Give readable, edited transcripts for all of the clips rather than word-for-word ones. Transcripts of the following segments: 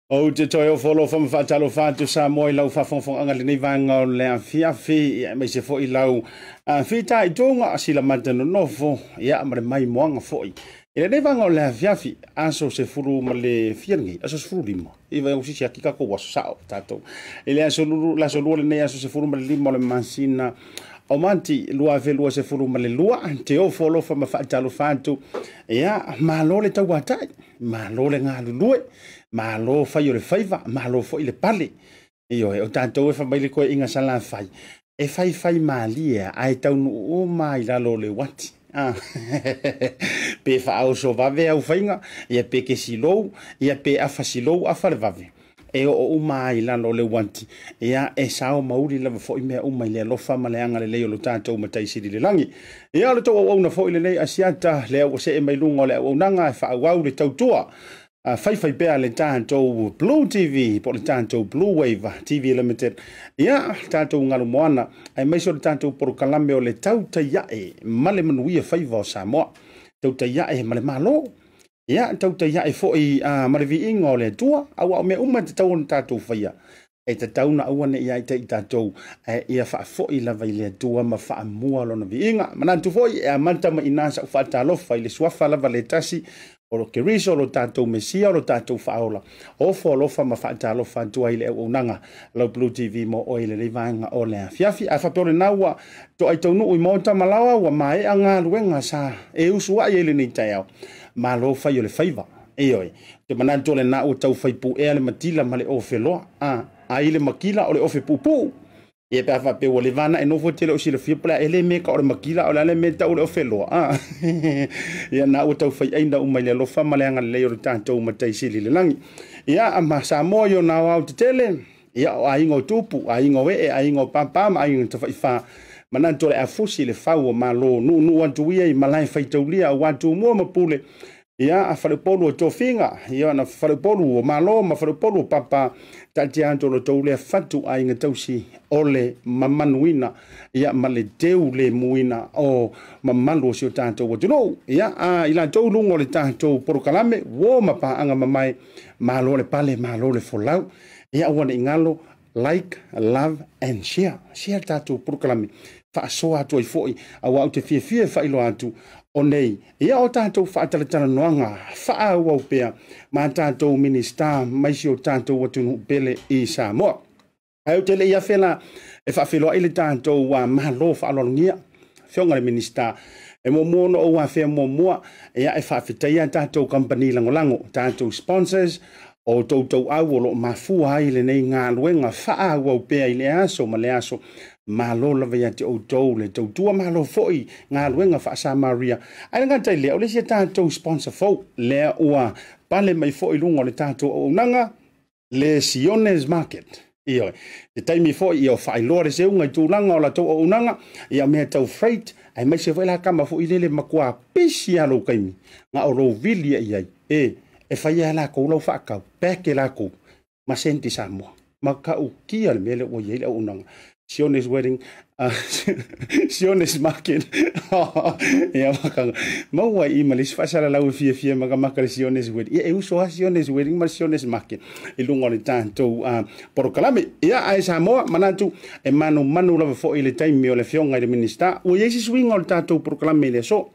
Ou te toe ofo alofa ma faatalofa atu Samoa i lau faafogafogaga i lenei vaega o le afiafi, aemaise foi lau fitaituga silamata nonofo, ia ma le maimoaga foi. I lenei vaega o le afiafi, aso sefulu ma le fia lenei, aso 15, i vai sisi aki tatou aso sao tatou. I le aso lulu, le aso lua lenei, aso 15 o le masina o Mati 2022, te ofo alofa ma faatalofa atu. Ia, malo le tauatai, malo le galulue, malo fai o le faiva, malo foi le pale. Ioe, o tatou e fai le koe inga sala fai. E fai fai malie ai taunuu uma i lalo o le uati. Pe faaoso vave au faiga, ia pe kesilou, ia pe afasilou, afa le vave. E oo uma ai lalo o le uati. Ia e sao mauli lava foi mea uma i le alofa ma le agalelei o lo tatou Matai Sili i le lagi. Ia o le tou auauna foi lenei Asiata, lea ua see mai luga o le auaunaga e faaauau le tautua. Faifai pea le tatou Blue TV po o le tatou Blue Wave TV Limited. Ia, tatou galumoana, aemaise o le tatou polokalame o le Tautaiae ma le manuia faiva o Samoa. Tautaiae ma le Malo. Ia, tautaiae foi ma le viiga o le Atua, aua o mea uma e tatau ona tatou faia. E tatau na aua ne i ia te i tatou, ia faafoi lava i le Atua ma faamua lona viiga. Manatu foi e amata mai ina sa faatalofa i le suafa lava le tasi, o lo Keriso, o lo tatou Mesia, o lo tatou Faaola. Ofo alofa ma faatalofa atu ai le auaunaga lau Blue TV mo oe i lenei vaega o le afiafi. Ae faapea o lena ua toai taunuu i maota ma laoa, ua maea galuega sa e usuai ai lenei taeao. Malo fai o le faiva. Ioe, te manatu o lena ua tau faipuea le matila ma le ofeloa. Ai le makila o le ofe puupuu. Ia pe a faapea ua leva ona e nofo tele o silafia po o le a ea le mea ka o le makila o le a le mea tau o le ofeloa. Ia na ua tau faiaina uma i le alofa ma le agalelei o le tatou Matai Sili i le lagi. Ia ma Samoa i ona aoao tetele, ia o aiga o tupu, aiga o ee, aiga o papa ma aiga o tafaifa. Manatu o le afusi le fau o malo, nuunuu atu ia i malae faitaulia aua Tumua ma Pule. Ia, a faleupolu o tofiga, ia na faleupolu o malo ma faleupolu o papa, taatia atu o lo tou lea fatu aiga tausi o le mamanuina, ia ma le teu le muina o mamalu o si o tatou atunuu. Ia, a i latou luga o le tatou polokalame, uo ma paanga mamae, malo le pale, malo le folau. Ia, aua ne i galo, like, love and share. Share tatou polokalame. Faasoa atu ai foi, aua ou te fiafia e faailoa atu o nei. Ia o tatou faatalatalanoaga faaauau pea ma tatou Minista mai si o tatou atunuu pele i Samoa. Ae ou te le i afe la e faafeiloai le tatou malo faaaloalogia. Afioga i le Minista, e muamua ona ou afea muamua, ia e faafetaia tatou kamupani lagolago, tatou sponsors, o toutou au o loo mafua ai lenei galuega faaauau pea i le aso ma le aso. Malo lava ia te outou le tautua, malo foi galuega faa-Samaria. Ae le gata i lea, o le isi tatou sponsor fou, lea ua pale mai foi i luga o le tatou auaunaga, le Siones Market. Ioe, te taimi foi ia o faailoa le seuga i tulaga o latou auaunaga, ia mea tau freight, aemaise foi la kama foi lele matua pisi a lou kaimi, na o lou vili e i ai. E fai ai lakou lau faakau, peke lakou, ma senti Samoa. Ma kau kia le mea le ua i ai le auaunaga. Siones Wedding, Siones Market. Ia makanga. Maua i ma le isi faasalalau e fiafia makamaka le Siones Wedding. Ia e uso lava Siones Wedding ma le Siones Market i luga o le tatou polokalame. Ia ae Samoa, manatu e manumanu lava foi i le taimi o le afioga i le Minista. Ua i ai se suiga o le tatou polokalame i le aso.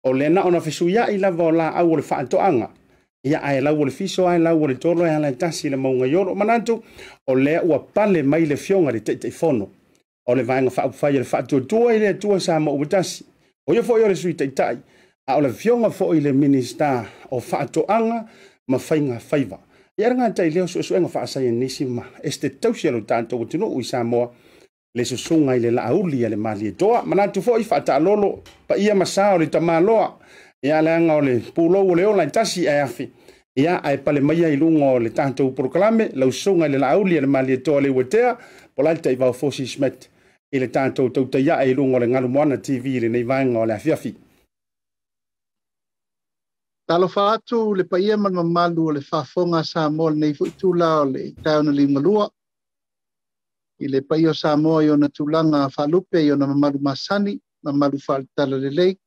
O lea na ona fesuiai lava o laau o le faatoaga. Ia ae lau o le fiso, ae lau o le tolo, e ala e tasi le mauga i olo. Manatu, o lea ua pale mai le afioga i le Taitaifono o le Vaega Faaupufai o le Faatuatua i le Atua Samoa ua tasi. O ia foi o le Sui Taitai, a o le afioga foi i le Minista o Faatoaga ma Faiga Faiva. Ia le gata i lea o suesuega faasaienisi ma esetete tausi a lo tatou atunuu i Samoa, le susuga i le Laauli a le Malietoa. Manatu foi faataalolo paia ma sa o le tamaloa, ia leaga o le pulou o le ola e tasi ae afe. Ia ae pale maia i luga o le tatou polokalame, lau susuga i le Laauli a le Malietoa le Uatea, po o le a le Taivao Fosi Smith i le tatou tautaiae i luga o le Galumoana TV i lenei vaega o le afiafi. Talofa atu le paia ma le mamalu o le faafofoga a Samoa lenei foi itula o le taeao na liugalua. I le paia o Samoa i ona tulaga faalupe, i ona mamalu masani, mamalu faale-talalelei,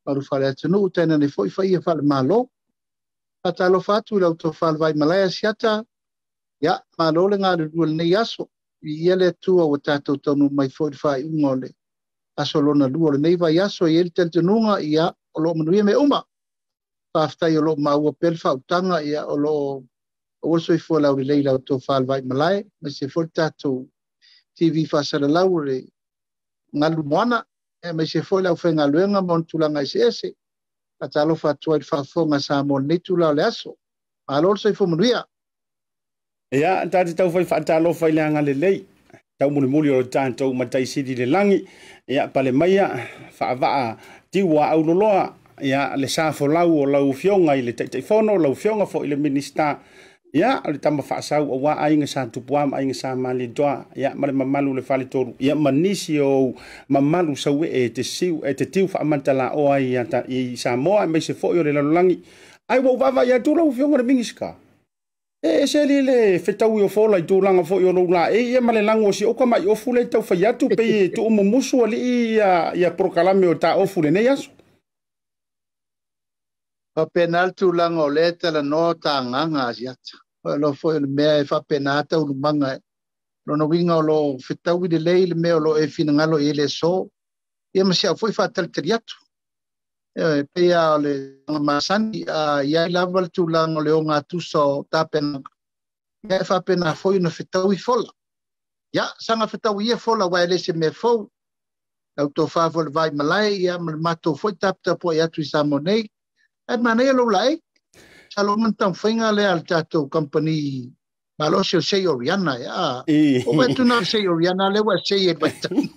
mamalu faale-atunuu, tainane foi faia faale-Malo. Faatalofa atu i lau tofa le Vaimalae Asiata, ia, malo le galulue i lenei aso. Viia le Atua ua tatou taunuu mai foi i le faaiuga o le aso lona lua o lenei vaiaso. E i ai le talitonuga, ia, o lo o manuia mea uma. Faafetai o lo o maua pea le faautaga, ia, o lo o aua le soifua laulelei i lau tofa le Vaimalae, aemaise foi le tatou TV faasalalau o le Galu Moana, aemaise foi le aufaigaluega ma ona tulaga eseese. Faatalofa atu ai i le faafofoga a Samoa i lenei itula o le aso. Malo le soifua manuia. Ia, ta te taufai faatalofa i le agalelei taumulimuli o le tatou Matai Sili i le lagi. Ia, pale maia, faavaa tiua auloloa, ia, le sa folau o lau Afioga i le Taitaifono, lau Afioga foi i le Minisita, ia, o le tama faasau aua aiga sa Tupua ma aiga sa Malietoa, ia, ma le mamalu o le Faletolu, ia, ma nisi o mamalu sauee e te siu, e te tiu faamantalaoa i Samoa, aemaise foi o le lalolagi. Ai ua ou vaavaai atu lau Afioga i le Minisita, e ese li le fetaui o fola i tulaga foi o lou laei, ia, ma le lago o si ou tamai ofu lea e tau fai atu, pei e tuumumusu alii ia polokalame o ta ofu lenei aso. Faapena le tulaga o lea e talanoa o ta agaga Asiata. O lo foi o le mea e faapena taualumaga. Lona uiga o lo o fetaui lelei le mea o lo o e finagalo i ai le aso. Ia ma si au foi faatalitali atu. E pei lava o le masani, a i ai lava le tulaga o le ogatusa o tapenaga, ia e faapena foi ona fetaui fola. Ia, saga fetaui ia fola aua e le se mea fou. Lau tofa foi le Vaimalae, ia ma le matou foi taputapuai atu i Samoa nei. Ae manaia lou laei. Masalo uma na taumafaiga lea a le tatou kamupani malosi o Sei Oriana. Ia. O ua atu na o le Sei Oriana lea ua e sei e le vaitau nei.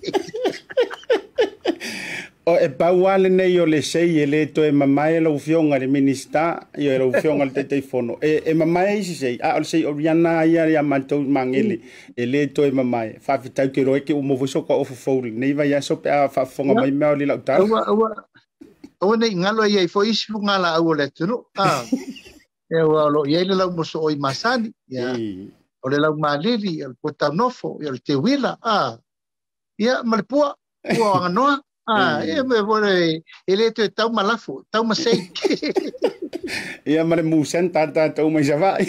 O e pau lava lenei o le sei e le toe mamae lau Afioga i le Minisita, ia lau Afioga i le Taitaifono. E mamae isi sei, a o le sei Oriana ia ia matou magele e le toe mamae. Faafetai ke loe ke ua maua foi soka ofu fou i lenei vaiaso pe a faafofoga mai mea o li lau tala. Aua, aua, aua ne i galo e i ai foi isi lugalaau o le atunuu. A, e aua o lo o i ai le laumosooi masani, ia, o le laumalili, o le puataunofo, ia, o le teuila, a, ia, ma le pua, pua o aganoa. A, e, e, e le toe tau ma lafo, tau ma sei. Ia ma le musen tatou mai Savaii.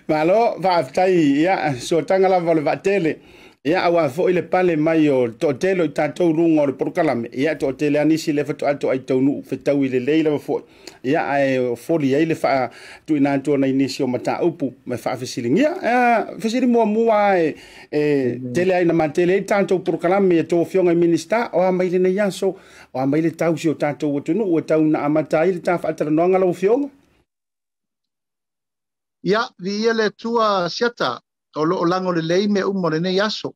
Malo, faafetai, ia, suataga lava o le vaatele. Ia, aua foi le pale mai o le toatele o i tatou luga o le polokalame. Ia, toatele lava nisi lea faatoa toai taunuu fetaui lelei lava foi. Ia, ae foli ai le faatuina atu o nai nisi o mataupu ma faafesiligia. Fesili muamua e tele ai na matele ai tatou polokalame e tou afioga i Minisita, o a mai lenei aso, o a mai le tausi o tatou atunuu e tau na amata ai le ta faatalanoaga lau afioga? Ia, viia le Atua Asiata, o lo o lago lelei mea uma o lenei aso.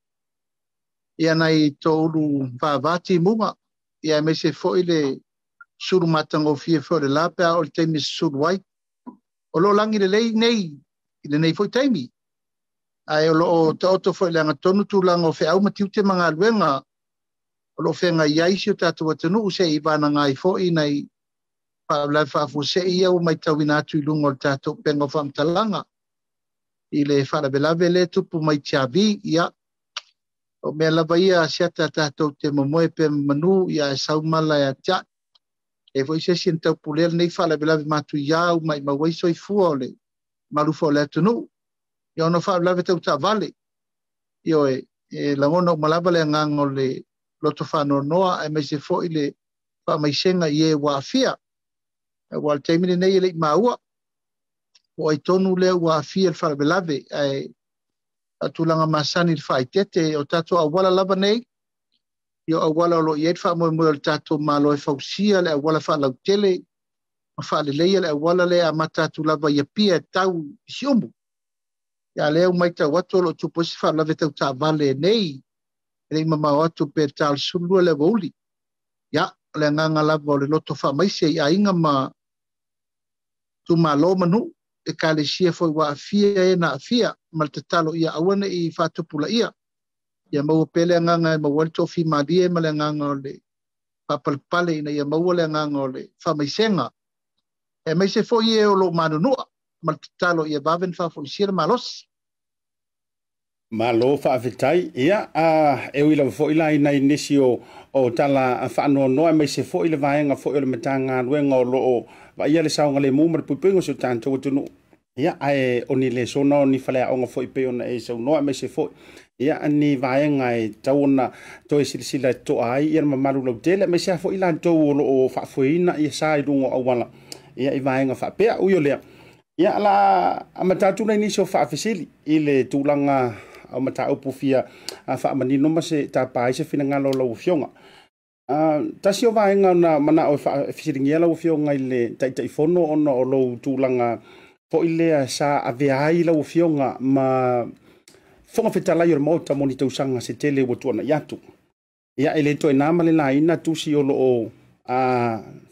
Ia nai toulu vavā timuga, ia aemaise foi le sulu matagofie foi o le la pe a oo i le taimi e susulu ai. O lo o lagi lelei nei i lenei foi taimi, ae o lo o taoto foi i le agatonu tulaga o feau ma tiute ma galuega o lo o feagai ai si o tatou atunuu se i vanaga ai foi nai faalavelave faafuasei ia ua matauina atu i luga o le tatou upega o faamatalaga i le faalavelave lea e tupu mai Tiavi. Ia, o mea lava ia a siata tatou te momoe pea ma manu, ia ae sau mala e atiae. E foi se isi na taupulea lenei faalavelave matuia ua maimau ai soifua o le malufa o le atunuu. Ia ona o faalavelave tau taavale. Ioe, e lagona uma lava le agaga o le loto faanoanoa aemaise foi le faamaisega i e ua aafia. Aua o le taimi lenei e le i maua po o ai tonu lea ua aafia i le faalavelave, ae a tulaga masani i le faaeteete o tatou auala lava nei, ia o auala o lo o i ai le faamoemoe o le tatou Malo e fausia le auala faalautele ma faaleleia le auala lea e amata atu lava i Apia e tau i Siumu. Ia lea ua matau atu o lo o tupu ai se faalavelave tau taavale nei, e le i mamao atu pe ta o le 12 le aoauli. Ia, o le agaga lava o le loto faamaise i aiga ma itumalo ma nuu, ekalesia foi ua aafia e na aafia, ma le tatalo ia aua ne i faatupulaia. Ia maua pea le agaga e maua ai le toafimalie ma le agaga o le faapalepale ina ia maua le agaga o le faamaisega. Aemaise foi e o lo o manunua, ma le tatalo ia vave ona faafoisia le malosi. Malo faafetai. Ia, e ui lava foi la i nai nisi o tala faanoanoa aemaise foi le vaega foi o le Matagaluega o lo o vaaia le saogalemu ma le puipuiga o si o tatou atunuu. Ia, ae o ni lesona o ni faleaoga foi pei ona e saunoa aemaise foi ia ni vaega e tatau ona toe silasila totoa ai ia le mamalu lautele aemaise lava foi latou o lo o faafoeina ia sa i luga o auala ia i vaega faapea. Ui o lea, ia la amata atu nai nisi o faafesili i le tulaga o mataupu fia faamanino ma se tapa ai se finagalo o lau Afioga. Tasi o vaega na manao e faafesiligia lau Afioga i le Taitaifono ona o lou tulaga foi lea sa avea ai lau Afioga ma Fofoga Fetalai o le Maota mo ni tausaga se tele ua tuanai atu. Ia, e le toe na ma le laina tusi o lo o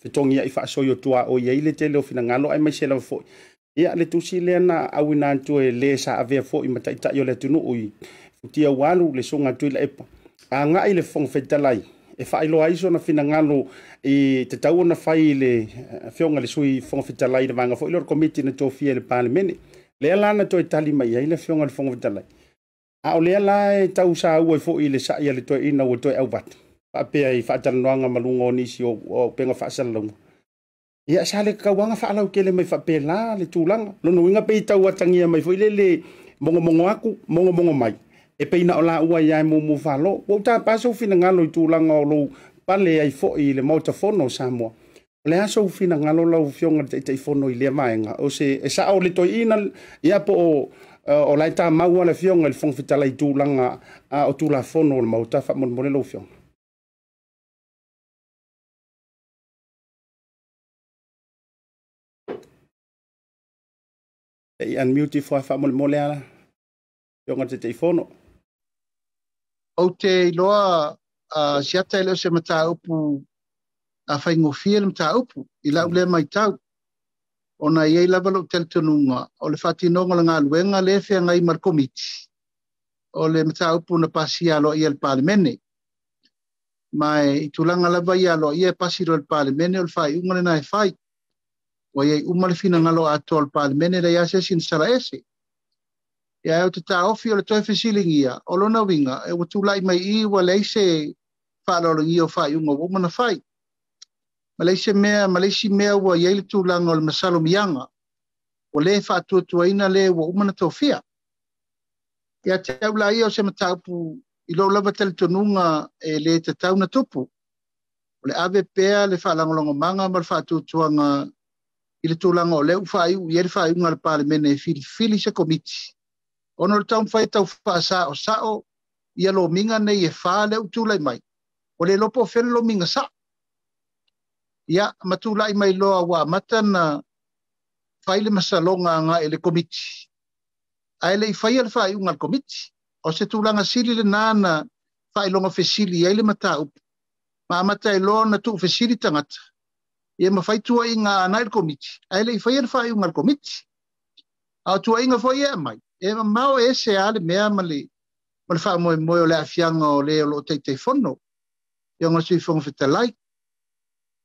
fetogiai faasoi o tuaoi ai le tele o finagalo aemaise lava foi ia le tusi lea na auina atu e le sa avea foi ma taitai o le atunuu i futia ua alu le susuga Tuilaepa agai le Fofoga Fetalai e faailoa ai sona finagalo i tatau ona fai i le Afioga i le Sui Fofoga Fetalai i le vaega foi lea o le Komiti na tofia e le Palemene. Lea la na toe tali mai ai le Afioga i le Fofoga Fetalai. A o lea la e tau saua ai foi i le sai a le toeaina ua toe auvatu faapea i faatalanoaga ma luga o nisi o upega faasalalauga. Ia, sa le tatau lava ona faalautele mai faapela le tulaga. Lona uiga pei tau atagia mai foi lele mogomogo atu, mogomogo mai, e pei na o laua ai lava e mumu faalo. Ua ou tapa sou finagalo i tulaga o lou pale ai foi i le Maota Fono o Samoa. O le a sou finagalo lau Afioga i le Taitaifono i lea vaega? O se e sao le toeaina ia po o la e tamau lava le Afioga i le Fofoga Fetalai i tulaga o Tulafono o le Maota faamolemole lau Afioga. E unmute ifo faamolemole ala Afioga i le Taitaifono. Ou te iloa siata e le o se mataupu a faigofie le mataupu i lau lea matau, ona e i ai lava lou talitonuga o le faatinoga o le galuega lea e feagai ma le Komiti, o le mataupu na pasia aloaia e le Palemene. Ma e i tulaga lava ia aloaia e pasi loa e le Palemene, o le faaiuga lena e fai. Ua i ai uma le finagalo atoa o le Palemene, leai lava se isi na salaese. Ia, ae ou te taofi o le toe fesiligia, o lona uiga, e ua tulai mai i ua leai se faaaloalogia o faaiuga ua uma ona fai. Ma le isi mea, ma le isi mea ua i ai le tulaga o le masalomiaga, ua le faatuatuaina le ua uma ona tofia. Ia te au la ia o se mataupu i lou lava talitonuga e le tatau na tupu. O le ave pea le faalagolagomaga ma le faatuatuaga i le tulaga o lea ua faaiu i ai le faaiuga a le Palemene e filifili se Komiti, ona o le taumafai e tau faasaosao ia lomiga nei e fa lea ua tulai mai, ua le iloa po o fea le lomiga sao. Ia, ma tulai mai loa ua amata na fai le masaloga agai i le Komiti, ae le i faia le faaiuga a le Komiti. O se tulaga sili lena na faailoga fesili ai le mataupu, ma amata ai loa ona tuufesili tagata, ia ma fai tuuaiga agai i le Komiti, ae le i faia le faaiuga a le Komiti. A o tuuaiga foi e aumai, e mamao e ese lava le mea ma le faamoemoe o le aafiaga o le o lo o Taitaifono, Afioga i le Sui Fofoga Fetalai.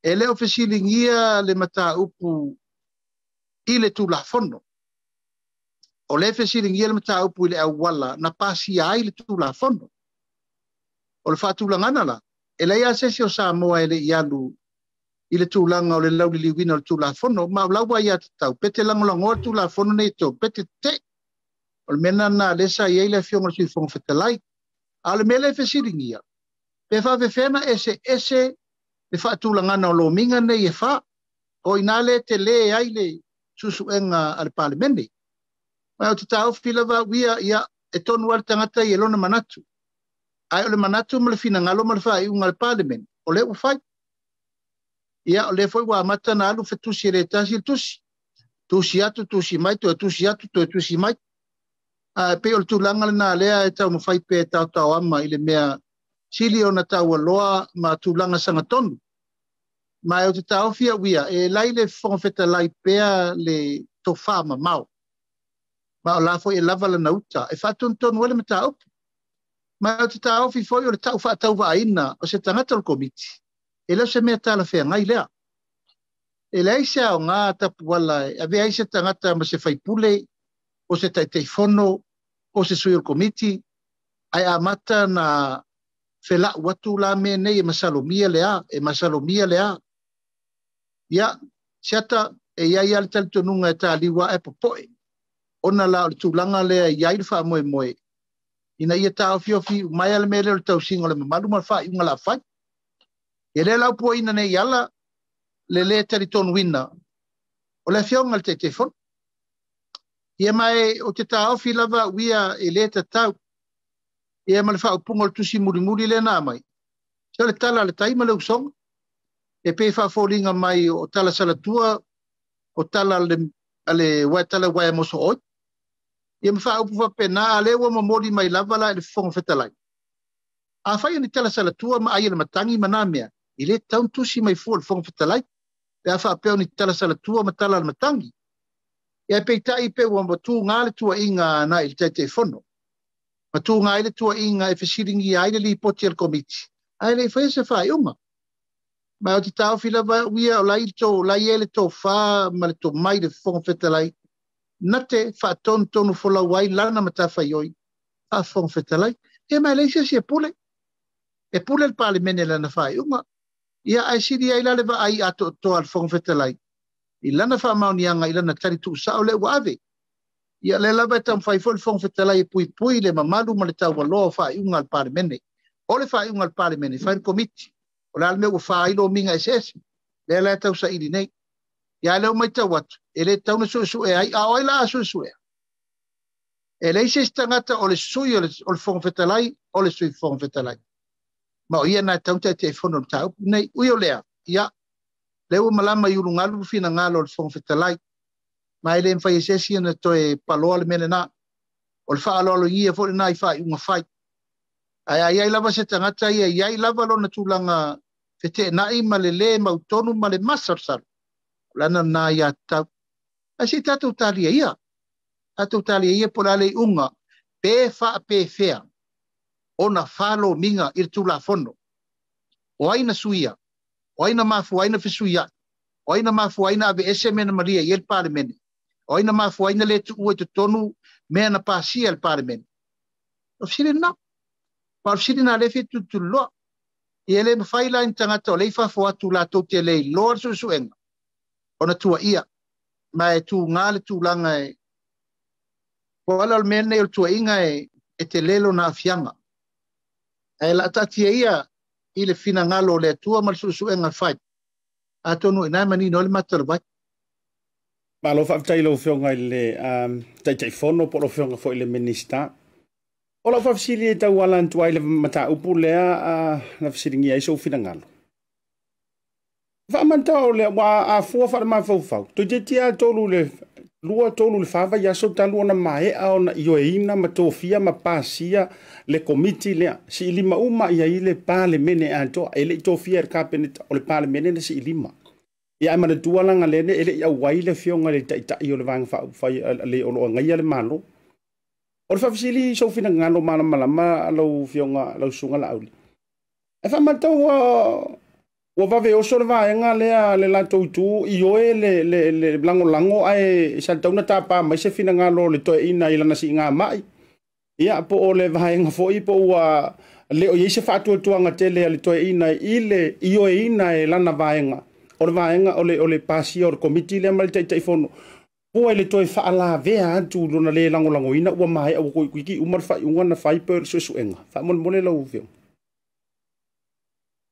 E le o fesiligia le mataupu i le Tulafono. O le fesiligia le mataupu i le auala na pasia ai le Tulafono. O le faatulagana la, e leai lava se isi o Samoa e le i alu i le tulaga o le lauliliuina o le Tulafono, ma o la ua aiatatau, pe te lagolagoa le Tulafono nei e tolu, pe te tetee. O le mea lena lea sa i ai le Afioga i le Sui Fofoga Fetalai. A o le mea lea e fesiligia, pe faafefea na eseese le faatulagana o lomiga nei e fa, o ina le tele ai le suesuega a le Palemene. Ma o te taofi lava au ia, ia, e tonu lava le tagata i e lona manatu. Ae o le manatu ma le finagalo ma le faaiuga a le Palemene, o lea ua fai. Ia, o lea foi ua amata na alu fetusi e le tasi le tusi. Tusi atu, tusi mai, toe tusi atu, toe tusi mai. Ae pei o le tulaga lena lea e taumafai pea e taotaoama i le mea sili ona taualoa ma tulaga sagatonu. Ma e ou te taofi au ia, e lai le Fofoga Fetalai pea le tofa mamao. Ma o la foi e lava lana uta, e faatonutonu ai le mataupu. Ma e ou te taofi foi o le tau faatauvaaina o se tagata o le Komiti, e le o se mea talafeagai lea. E leai se aoga tapuala e avea ai se tagata ma se faipule o se Taitaifono Po se sui o le komiti, ae amata na felau atu la mea nei e masalomia le a, e masalomia le a. Ia, siata e iai a le talitonuga e taliua e popoe. Ona la o le tulaga lea i ai le faamoemoe. Ina ia taofiofi mai le mea lea o le tausiga o le mamalu ma le faaiuga la fai. E le laupuaina nei ala le lē talitonuina o le afioga le Taitaifono. Ia mai o te taofi lava uia e lē tatau. Ia ma le faaupuga o le tusi mulimuli lea na mai. Se o le tala a le tai ma le usoga. E pe faafoliga mai o tala salatua o tala ale wae tala wae moso oi. Ia ma faaupu faapena a lea ua momoli mai lava la i le Fofoga Fetalai. Afai ni tala salatua ma ai le matagi ma nā mea, i le tatau tusi mai fua le Fofoga Fetalai. Pe a faapea o ni tala salatua ma tala le matagi. Ia peitai pe ua matuga le tuaiga na i le Taitaifono. Matuga ai le tuaiga e fesiligia ai le lipoti a le komiti. Ae le i faia se faaiuga. Ma o te taofi lava uia o lai tō, lai e le tō whā ma le tō mai le Fofoga Fetalai. Na te whaatonutonu folau ai lana matafaioi a Fofoga Fetalai. E mai leai se isi e pule. E pule le Palemene lana faaiuga. Ia ae sili ai la le vaai atoatoa le Fofoga Fetalai. I lana faamaoniaga i lana tali tuusao le ua ave. Ia le lava e taumafai foi le Fofoga Fetalai e puipui le mamalu ma le taualoa o faaiuga a le Palemene. O le faaiuga a le Palemene, fai le komiti. O le a le mea ua fā ai lomiga eseese. Lea la e tausaili nei. Ia lea ua matau atu, e le tatau ona suesue ai, a o ai la a suesuea. E leai se isi tagata o le sui o le Fofoga Fetalai, o le sui Fofoga Fetalai. Ma o ia na e tatau ona taitaifono i le mataupu lenei. Ui o lea, ia, lea ua malama i ulugalu le finagalo o le Fofoga Fetalai. Ma e le mafai e se isi ona toe paloa le mea lena. O le faaaloalogia foi lena i faaiuga fai. Ae a i ai lava se tagata ia, i ai lava lona tulaga feteenai ma le lē mautonu ma le masalosalo. O le ana lena ia tatau. Ae se i tatou talia ia. Tatou talia ia po o le a le iuga pe faapefea ona falomiga i le Tulafono. O ai na suia? O ai na mafua ai na fesuiai? O ai na mafua ai na aveese mea na malie i ai le Palemene? O ai na mafua ai na le tuua i totonu mea na pasia e le Palemene? O le fesili lena. Ma o le fesili lena lea e fia tulituliloa. Ia le mafai la i ni tagata o lea i fafo atu latou te le iloa le suesuega ona tuaia. Ma e tuga le tulaga e po o ala o le mea lenei o le tuaiga e tele lona aafiaga. Ae laa taatia ia i le finagalo o le Atua ma le suesuega fai. Atonu i ina e manino ai le mata o le vai. Malo faafetai i lau Afioga i le Taitaifono po o lau Afioga foi i le Minisita. O lau faafesili e tauala atu ai le mataupu lea na fesiligia ai sou finagalo. Faamantao o lea ua afua faale-mafaufau. Toeitiiti lava tolu le 2, 3 le 4 vaiaso talu ona maea ona ioeina ma tofia ma pasia le komiti lea. Siilima uma i ai le Palemene atoa. E le i tofia e le Kapeneta, o le Palemene na siilima. Ia ae manatua laga lea e le i auai le afioga i le Taitai o le Vaega Faaupufai le o lo o agaia le Malo. O le faafesili i sou finagalo malamalama lau afioga lau Susuga Laauli. E faamatau ua vave oso le vaega lea le latou itu ioe le lagolago ae sa tatau ona tapa mai se finagalo o le toeaina i lana siigamai. Ia po o le vaega foi po ua le o i ai se faatuatuaga tele a le toeaina i le ioeina e lana vaega. O le vaega o le pasia o le komiti lea ma le Taitaifono. Pua i le toe faalavea atu lona le lagolagoina ua maea ua toeitiiti uma le faaiuga na fai pe o le suesuega. Faamolemole lau afioga.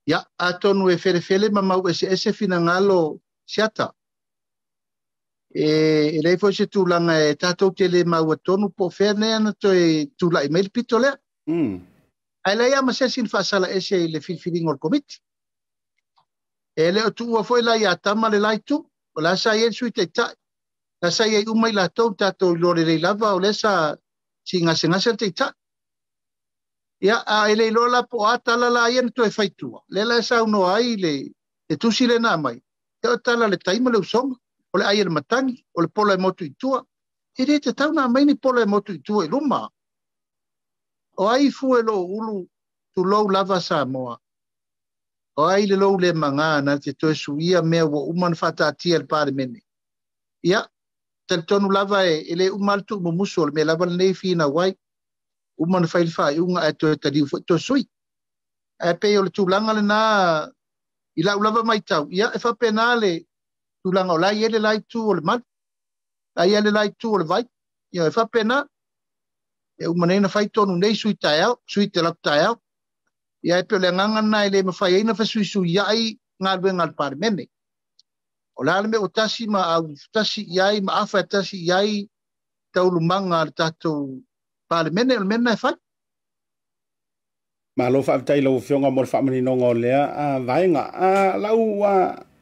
Ia, atonu e felefele ma mau eseese finagalo siata. E leai foi se tulaga e tatou te le maua tonu po o fea nei ana toe tulai mai le pito lea. Ae leai lava ma se isi na faasala ese i le filifiliga o le komiti. E le o tuua foi la ia Tama le la itu. O la sa i ai le Sui Taitai. La sa i ai uma i latou tatou iloa lelei lava o lea sa siigasegase le Taitai. Ia, a e le iloa la po o a tala la ia na toe faitua. Lea la e saunoa ai le tusi lea na aumai. Ia o tala a le tai ma le usoga, o le ai e le matagi, o le pola e motu i tua. E le tatau ona aumai ni pola e motu i tua i luma. O ai fue lou ulu tulou lava Samoa. O ai le lou le maga na te toe suia mea ua uma ona faataatia e le Palemene. Ia, talitonu lava e le uma le tuumumusu o le mea lava lenei e finau ai. Uma na fai le faaiuga ae toe taliu foi toe sui. Ae pei o le tulaga lena i lau lava matau, ia e faapena le tulaga o la e i ai le la itu o le malu, la e i ai le la itu o le vai. Ia e faapena. E uma nei na fai tonu nei sui taeao, sui te lapu taeao. Ia e pei o le agaga lena e le mafai ai na fesuisuiai galuega a le Palemene. O le a le mea ua tasi ma au tasi i ai ma afa e tasi i ai taualumaga a le tatou Palemene, o le mea lena e fai. Malo faafetai i lau Afioga mo le faamaninoga o lea vaega. Lau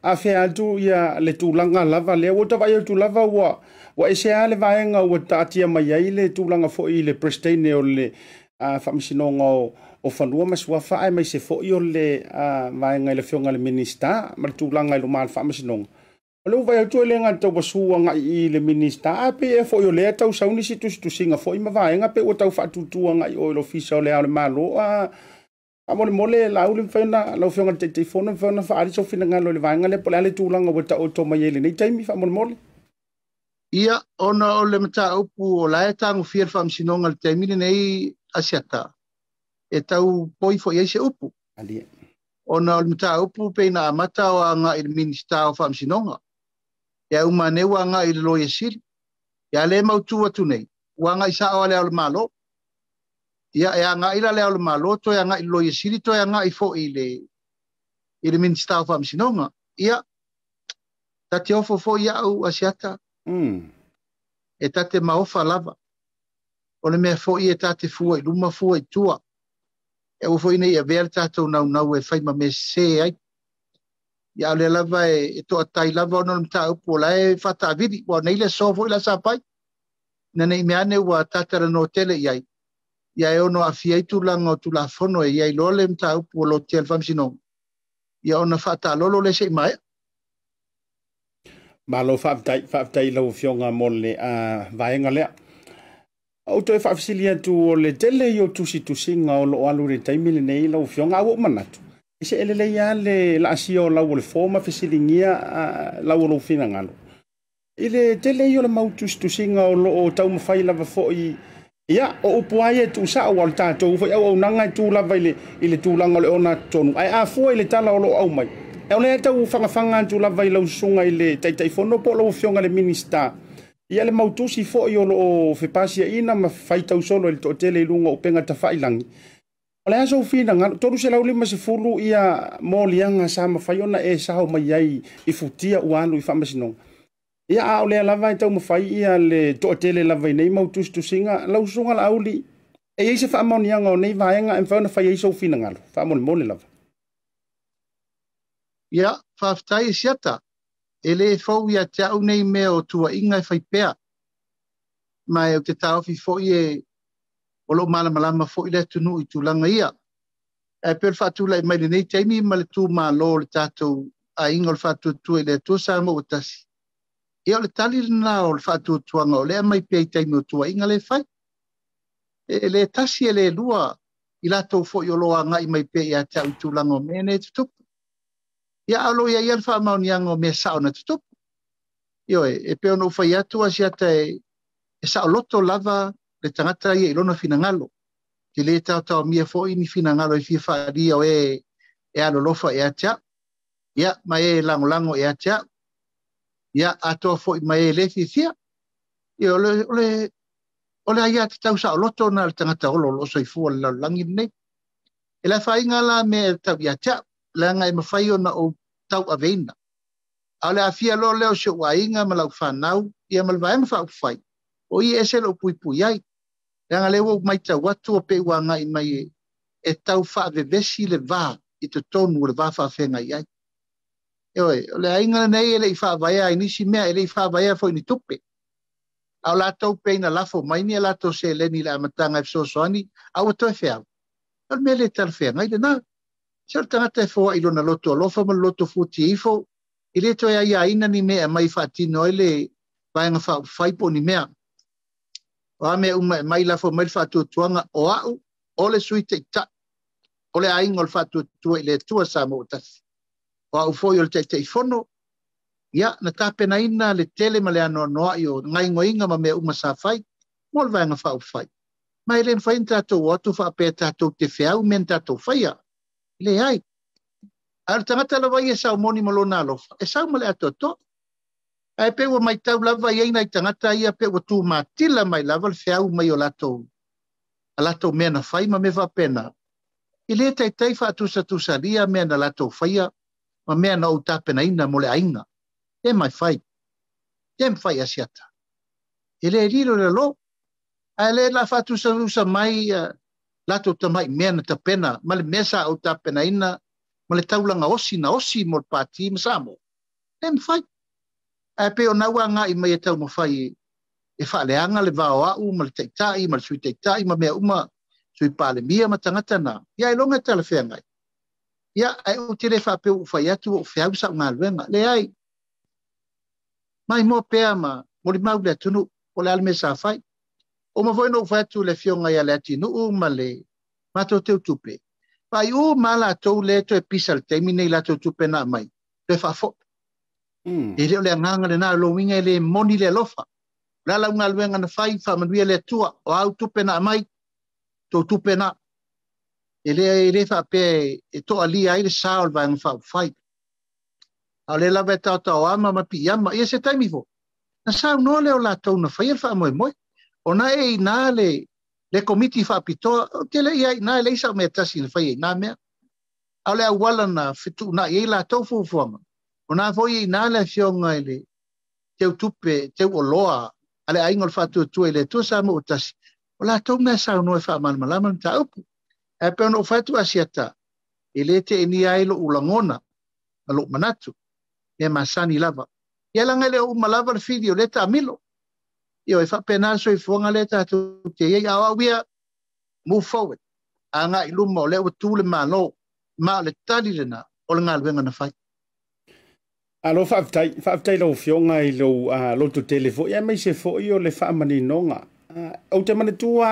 afea atu ia le tulaga lava lea, ua tavaai atu lava ua ese lava le vaega ua taatia mai ai le tulaga foi i le Peresetene o le Faamasinoga o Fanua ma Suafa, aemaise foi o le vaega i le Afioga i le Minisita ma le tulaga i luma o le Faamasinoga. O lea ua vaai atu e le gata ua su agai i le Minisita, ae pei foi o lea tau sau nisi tusitusiga foi ma vaega pe ua tau faatutu agai i o i le Ofisa o le Ao o le Malo. Faamolemole Laauli, mafai ona lau Afioga i le Taitaifono, mafai ona faaali sou finagalo i le vaega lea, po o le a le tulaga ua taoto mai ai i lenei taimi, faamolemole. Ia, ona o le mataupu o la e tagofia le Faamasinoga i le taimi lenei Asiata, e tau poi foi ai se upu. Ona o le mataupu pei na amata o agai i le Minisita o Faamasinoga. Ia uma ane ua agai i le Loia Sili. Ia le mautu atu nei, ua agai sao a le Ao o le Malo. Ia e agai la le Ao o le Malo, toe agai i le Loia Sili, toe agai foi i le Minisita o Faamasinoga. Ia, ta te ofo foi au Asiata. E ta te maofa lava. O le mea foi e ta te fua i luma fua i tua. E ua foi nei avea le tatou naunau e fai ma mea sese ai. Ia o lea lava e toatai lava ona o le mataupu o la e faataavili. Ua nei le aso foi la sapai. Na nei mea ane ua tatalanoa tele i ai. Ia e ono aafia ai tulaga o Tulafono e i ai loa le mataupu o lotea le Faamasinoga. Ia ona faatalolo lea se i maea. Malo faafetai, faafetai i lau Afioga mo le vaega lea. Ou toe faafesili atu o le tele i o tusitusiga o loo alu i le taimi lenei lau Afioga, a ua ou manatu, e se lelei lava le laasia o lau o le fo ma fesiligia lau o lou finagalo. I le tele ia o le mau tusitusiga o loo taumafai lava foi, ia, o upu lava ia e tuusao, aua o le tatou foi auaunaga e tu lava i le tulaga o le ogatotonu, ae a fua i le tala o loo aumai, o lea e tau fagafaga atu lava i lau susuga i le Taitaifono po o lau Afioga i le Minisita, ia le mautusi foi o loo fepasiaina ma faitau solo i le toatele i luga o upega tafailagi. O le a sou finagalo, 350 ia moliaga sa mafai ona e sao mai ai i futia ua alu i Faamasinoga. Ia, a o lea lava e taumafai ia le toatele lava i nei mau tusitusiga, lau susuga Laauli, e i ai se faamaoniaga o nei vaega e mafai ona fai ai sou finagalo, faamolemole lava. Ia, faafetai Asiata. E le fou ia te au nei mea o tuuaiga e fai pea. Ma e ou te taofi foi e o loo malamalama foi le atunuu i tulaga ia. Ae pei o le faatulai mai lenei taimi ma le tumalo o le tatou aiga o le Faatuatua i le Atua Samoa ua tasi. Ia o le tali lena o le faatuatuaga o lea aumai pea i taimi o tuuaiga le fai. E le tasi e le lua i latou foi o lo o agai mai pea ia te au i tulaga o mea nei e tutupu. Ia a o lo o i ai ia le faamaoniaga o mea sao na tutupu. Ioe, e pei ona ou fai atu Asiata e saoloto lava le tagata ia i lona finagalo. Te le taotaomia foi ni finagalo e fia faaalia o e alolofa ia te au. Ia, ma e lagolago ia te au. Ia, atoa foi ma e le fiafia. Ia, o le aiatatau saoloto na le tagata olo o lo o soifua i le lalolagi lenei. E le afaina la mea e tau ia te au, leaga e mafai ona ou tauaveina. A o le aafia loa lea o si ou aiga ma lau fanau, ia ma le vaega faaupufai, o i e ese lou puipui ai. Leaga lea ua ou matau atu o pei ua agai mai e tau faavevesi le va i totonu o le va faafeagai ai. Ioe, o le aiga lenei e le i faavaea i nisi mea, e le i faavaea foi ni tupe. A o latou pei na lafo mai ni a latou seleni i le amataga e fesoasoani, a ua toe feau. O le mea le talafeagai lena. Se o le tagata e foai i lona loto alofa ma le loto fuatia ifo, e le toe aiaina ni mea e aumai e faatino ai le vaega faaupufai po o ni mea. O a mea uma e aumai lafo mai le faatuatuaga o au, o le Sui Taitai, o le aiga o le Faatuatua i le Atua Samoa ua tasi. O au foi o le Taitaifono, ia, na tapenaina le tele ma le anoanoai o gaoioiga ma mea uma sa fai mo le vaega faaupufai. Ma e le mafai ona tatou o atu faapea tatou te feau mea na tatou faia. E leai. A o le tagata lava ia e sau moni ma lona alofa, e sau ma le atoatoa. Ae pei ua matau lava i ai nai tagata ia pei ua tumatila mai lava le feau mai o latou a latou mea na fai ma mea faapena. E le taitai faatusatusalia mea na latou faia ma mea na ou tapenaina mo le aiga. E mai fai. E mafai Asiata. E le lilo le lo. Ae le la faatusatusa mai latou tamai mea na tapena ma le mea sa ou tapenaina ma le taulaga osi na osi mo le pati ma Samoa. E mafai. Ae pei ona ua agai mai e taumafai e faaleaga le va o au ma le taitai ma le sui taitai ma mea uma sui palemia ma tagata na. Ia ailoga e talafeagai. Ia ae ou te le faapea ua ou fai atu ua ou feau sau galuega. Leai. Maimoa pea ma molimau le atunuu po o le a le mea sa fai. Uma foi ona ou fai atu i le afioga ia Leatinuu ma le matou teutupe, faaiu ma latou lea toe pisa i le taimi nei latou tupe na aumai, toe faafoi. E le o le agaga lena, o lona uiga e le moni le alofa. O le a lau galuega na fai, faamanuia le Atua, o a au tupe na aumai, tou tupe na. E le faapea e toalia ai le sa o le Vaega Faaupufai. A o lea lava e taotaoama ma piiama, ia se taimi foi, na saunoa lea o latou na faia le faamoemoe. Ona e i ina le komiti faapitoa, ou te le i ai i ina, e leai sau mea tasi na faia i na mea. A o le auala na fetuunai ai latou fuafuaga, ona foi e i ina le afioga i le teutupe, teuoloa a le aiga o le Faatuatua i le Atua Samoa ua tasi, o latou mea saunoa e faamalamalama le mataupu. Ae pei ona ou fai atu Asiata, e le teenia ai lou lagona ma lou manatu, mea masani lava. Ia leaga e le o uma lava le fili o lea taamilo. Ioe, e faapena le soifuaga lea tatou te i ai, a o au ia, move forward, agai i luma, o lea ua tu le Malo, ma o le tali lena o le galuega na fai. Alo, faafetai, faafetai lau Afioga i lou lototele foi, aemaise foi o le faamaninoga. Ou te manatua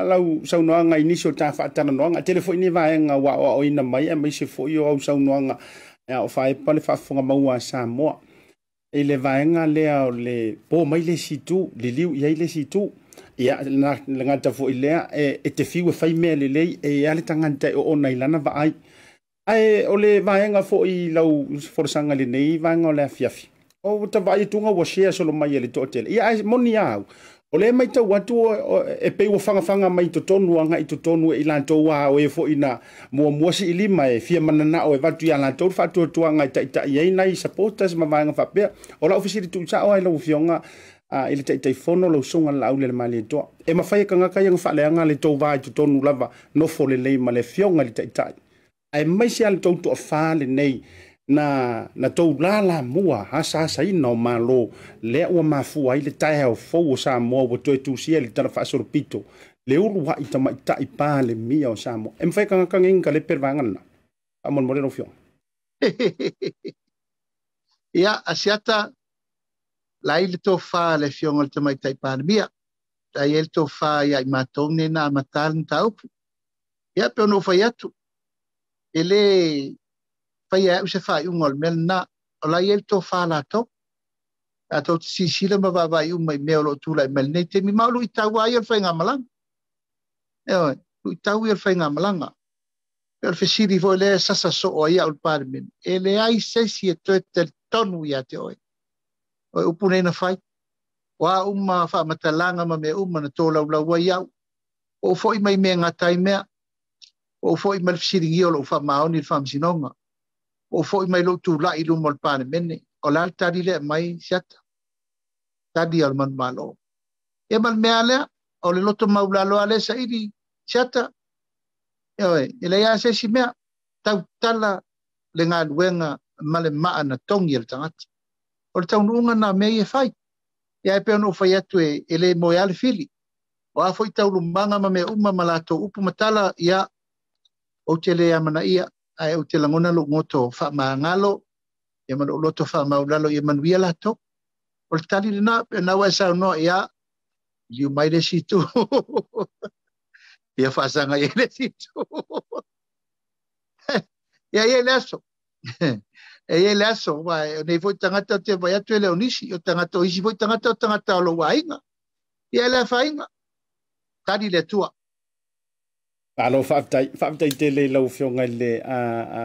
lava lau saunoaga i nisi o ta faatalanoaga, e tele foi ni vaega ua aoaoina mai, aemaise foi o au saunoaga o faaepa le faafofoga maua a Samoa i le vaega lea o le po mai le isi itu, liliu i ai le isi itu. Ia, le gata foi lea, e te fiu e fai mea lelei, e i ai le tagata e oona i lana vaai. Ae o le vaega foi i lau folasaga i lenei vaega o le afiafi, o ta vaai atuga ua share solo mai e le toatele. Ia, ae moni lava au, o lea e matau atu e pei ua fagafaga mai i totonu agai i totonu e i latou a o e foi na muamua siilima e fia mananao e avatu ia latou le faatuatuaga e taitai ai nai supporters ma vaega faapea. O lau fesili tuusao lava i lau Afioga i le Taitaifono lau Susuga Laaulialemalietoa, e mafai e tagata ia ona faaleaga le tou va i totonu lava nofo lelei ma le Afioga i le Taitai, aemaise lava le tou toafa lenei na tou lalamua asaasaina o Malo lea ua mafua ai le taeao fou o Samoa ua toe tusia i le Tala Faasolopito le uluai tamaitai Palemia o Samoa. E mafai e tagata nei ona talepe le vaega lena? Faamolemole lau Afioga. Ia, Asiata, lai le tofa a le Afioga i le Tamaitai Palemia, la i ai le tofa ia i matou nei na amata le mataupu. Ia, pei ona ou fai atu, e le faia e au se faaiuga o le mea lena, o la e i ai le tofa a latou. Latou te silasila ma vaavaai uma i mea o lo o tulai mai lenei taimi, ma o luitau lava ia o le faigamalaga. Ioe, luitau ia o le faigamalaga. Pei o le fesili foi lea e sasa soo ai au i le Palemene, e leai se isi e toe talitonu ia te oe. O upu nei na fai, o a uma faamatalaga ma mea uma na tolaulau ai au. Ua ou foi mai mea gata ai mea, ua ou foi mai le fesiligia o lou faamaoni i le Faamasinoga, ua ou foi mai lou tulai i luma o le Palemene. O le a le tali lea e aumai, Siata? Tali a le manumalo. Ia ma le mea lea, o le loto maulalo lava lea e saili, Siata. Ioe, e leai lava se isi mea, tautala le galuega ma le maa na togi e le tagata. O le taunuuga na mea ia e fai. Ia ae pei ona ou fai atu e le moe lava le fili. O a foi taulumaga ma mea uma ma latou upu ma tala, ia, ou te le amanaia, ae ou te lagona lou goto faamagalo, ia ma lou loto faamaulalo ia manuia latou. O le tali lena, pei ona ua e saunoa, ia, liliu mai le isi itu. Ia faasaga i ai le isi itu. Ia, e i ai le aso. E i ai le aso, aua o nei foi tagata ou te vaai atu e le o nisi, o tagata o isi foi tagata o tagata o lou aiga. Ia e le afaina. Tali le Atua. Malo faafetai, faafetai tele i lau Afioga i le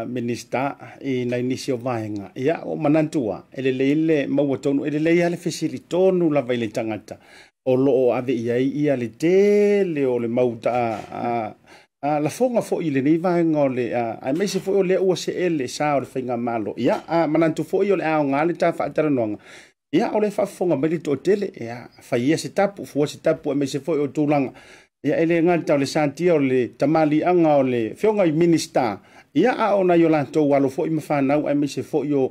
Minisita i nai nisi o vaega. Ia, ua manatua, e lelei le maua tonu, e lelei lava le fesili tonu lava i le tagata o lo o ave i ai ia le tele o le mau lafoga foi i lenei vaega o le, aemaise foi o lea ua see le sa o le faigamalo. Ia, manatu foi o le aoga le ta faatalanoaga. Ia, o le faafofoga mai le toatele, ia, fai ia se tapu, fua se tapu, aemaise foi o tulaga. Ia, e le gata o le satia o le tamaliiaga o le Afioga i Minisita, ia, a o nai o latou alo foi ma fanau, aemaise foi o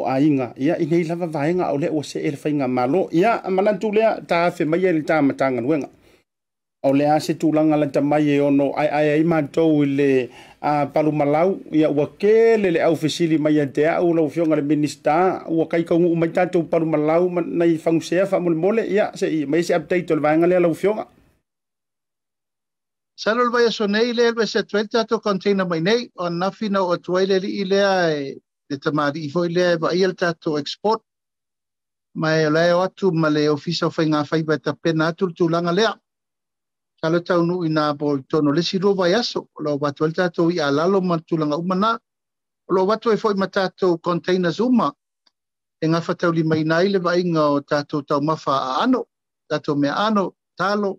aiga, ia, i nei lava vaega o lea ua see le faigamalo. Ia, manatu lea, ta afe mai ai le ta Matagaluega. O le a se tulaga lata mai e ono aeae ai matou i le palumalau, ia ua tele le aufesili mai ia te au lau Afioga i le Minisita, ua kaitaunuu mai tatou palumalau ma nai fagusea faamolemole, ia se i mai se update o le vaega lea lau Afioga. Masalo le vaiaso nei lea e ese atu ai le tatou container mai nei, o ananafi na oo atu ai le alii lea e le tamalii foi lea e vaaia le tatou export, ma o la e o atu ma le Ofisa o Faigafaiva e tapena atu le tulaga lea. Masalo taunuu i nā po i totonu o le isi 2 vaiaso, o lo o avatu ai le tatou i'a lalo ma le tulaga uma na. O lo o avatu ai foi ma tatou containers uma e gafataulimaina ai le vaaiga o tatou taumafa aano, tatou mea aano, talo,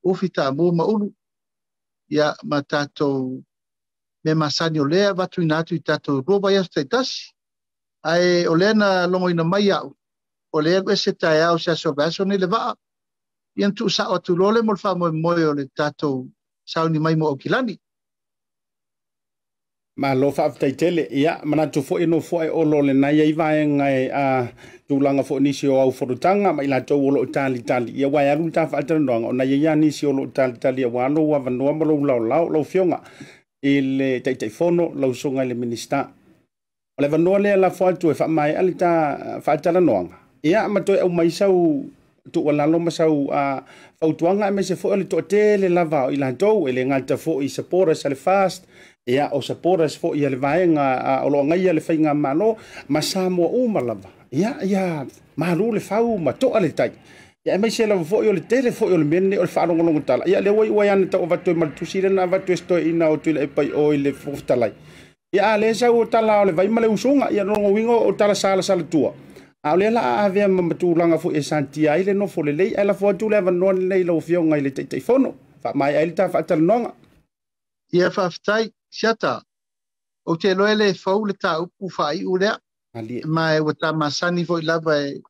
ufi, taamu ma ulu, ia ma tatou mea masani o lea avatuina atu i tatou 2 vaiaso taitasi. Ae o lea na logoina mai au, o lea ese taeao se aso vaiaso nei le vaa, ia na tuusao atu loa le mo le faamoemoe o le tatou sauni mai mo Aukilani. Malo faafetai tele. Ia, manatu foi no foi o lo le nai ai vaega e tulaga foi nisi o au fonotaga ma i latou o lo o talitali. Ia, ua e alu le ta faatalanoaga, ona ia ia nisi o lo o talitali aua lou avanoa ma lou laolao, lau Afioga i le Taitaifono, lau Susuga i le Minisita. O le avanoa lea lafo atu e faamaea le ta faatalanoaga. Ia, ma toe aumai sau tuualalo ma sau fautuaga, aemaise foi o le toatele lava o i latou, e le gata foi i supporters a le FAST, ia, o supporters foi a le vaega o lo o agaia le faigamalo, ma Samoa uma lava. Ia, ia, malu le fau ma toa le tai. Ia, aemaise lava foi o le tele foi o le mea lenei o le faalogologo tala. Ia, lea ua iu ai ana tau avatu e ma le tusi lea na avatu e se toeaina o Tuilaepa i o i le Fofoga Fetalai. Ia, a lea sau o tala o le vai ma le usuga, ia, lona uiga o tala salasalatu. A o lea la a avea ma tulaga foi e satia ai le nofo lelei, ae lafo atu le avanoa lenei lau Afioga i le Taitaifono, faamaea ai le ta faatalanoaga. Ia, faafetai, Siata. Ou te iloa e le fou le tāupu faaiu lea. Ma e ua ta masani foi lava e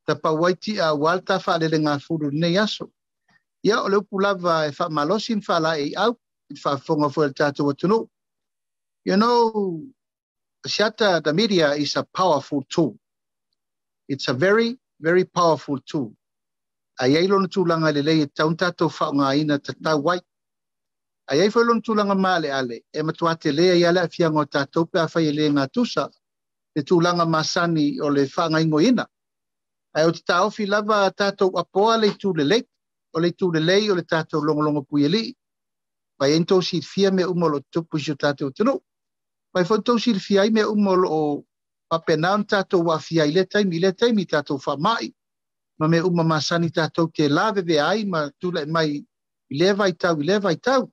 tapau ai ti'a aua le ta faalelegafulu i lenei aso. Ia, o le upu lava e faamalosi ma faalaeiau i le faafofoga foi a le tatou atunuu. You know, Siata, the media is a powerful tool. It's a very, very powerful tool. A i ai lona tulaga lelei e tatau ona tatou faaaogaina tatau ai. A i ai foi lona tulaga maaleale e matua tele ai lava le aafiaga o tatou pe afai e le gatusa le tulaga masani o le faagaoioiina. Ae ou te taofi lava tatou apoa le itu lelei. O le itu lelei o le tatou logologo puialii. Mai ai ni tou silafia mea uma o lo o tutupu i si o tatou atunuu. Mai foi tou silafia ai mea uma o lo o faapena ona tatou aafia i lea taimi i lea taimi, tatou faamai ma mea uma masani tatou te lavevea ai ma tulai mai i lea vaitau i lea vaitau.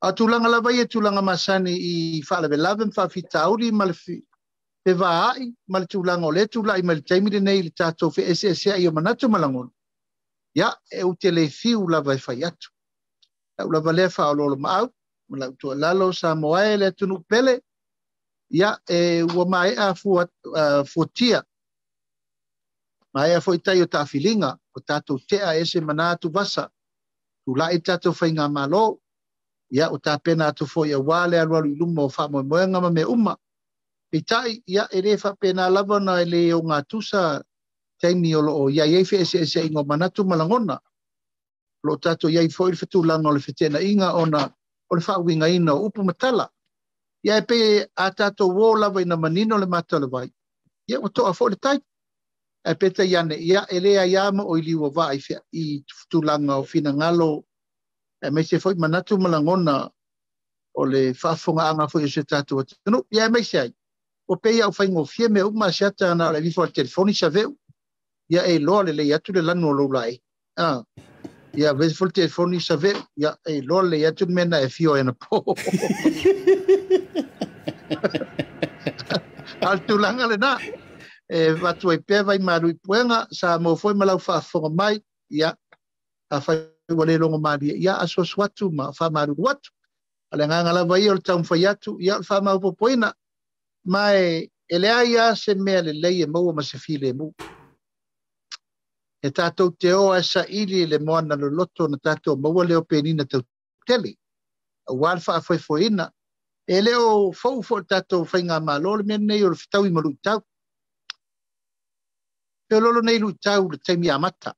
A o tulaga lava ia, tulaga masani i faalavelave ma faafitauli ma le fevaai ma le tulaga o lea tulai mai le taimi lenei i le tatou feeseeseai o manatu ma lagona, ia, e ou te le fiu lava e fai atu. Lau lava lea faaoloolomaau ma lau tuualalo, Samoa e le atunuu pele, ia, e ua maea fuatia, maea foi tai o taafiliga, o tatou tea ese ma na atuvasa, tulai le tatou faigamalo, ia, ua tapena atu foi auā le alualu i luma o faamoemoega ma mea uma. Peitai, ia, e lē faapena lava ona e lē ogatusa taimi o loo iai ai feeseeseaiga o manatu ma lagona. O loo tatou iai foi le fetulaga o le feteenaiga ona o le faauigaina o upu ma tala. Ia, e pei a tatou ō lava ina manino le mata o le vai, ia, ua toa foi le tai. Ae peitai ane, ia, e lē aiā ma o i liu o vaa i, i tulaga o finagalo, aemaise foi manatu ma lagona o le faafofogaaga foi o se tatou atunuu. Ia, aemaise ai ua pei au faigofie mea uma, Asiata, na o le aveifo o le telefoni saveu, ia, e iloa lelei atu le lanu o lou laei. Ia vesi foi le telefoni save'u, ia e iloa lelei atu le mea na e afio ai anapo. A o le tulaga lena e avatu ai pea vaimalu i puega Samoa foi ma lau faafofoga mai. Ia afai ua le logo malie, ia asuasu atu ma faamalulu atu. A o le agaga lava ia o le taumafai atu, ia o le faamaopoopoina. Ma e leai lava se mea lelei e maua ma se filemu. E tatou te o ae saili le moana loloto na tatou maua lea o penina tautele aua le faafoefoeina. E le o fou foi le tatou faigamalo le mea lenei o le fetaui ma luitau. Feoloolo nei luitau le taimi amata.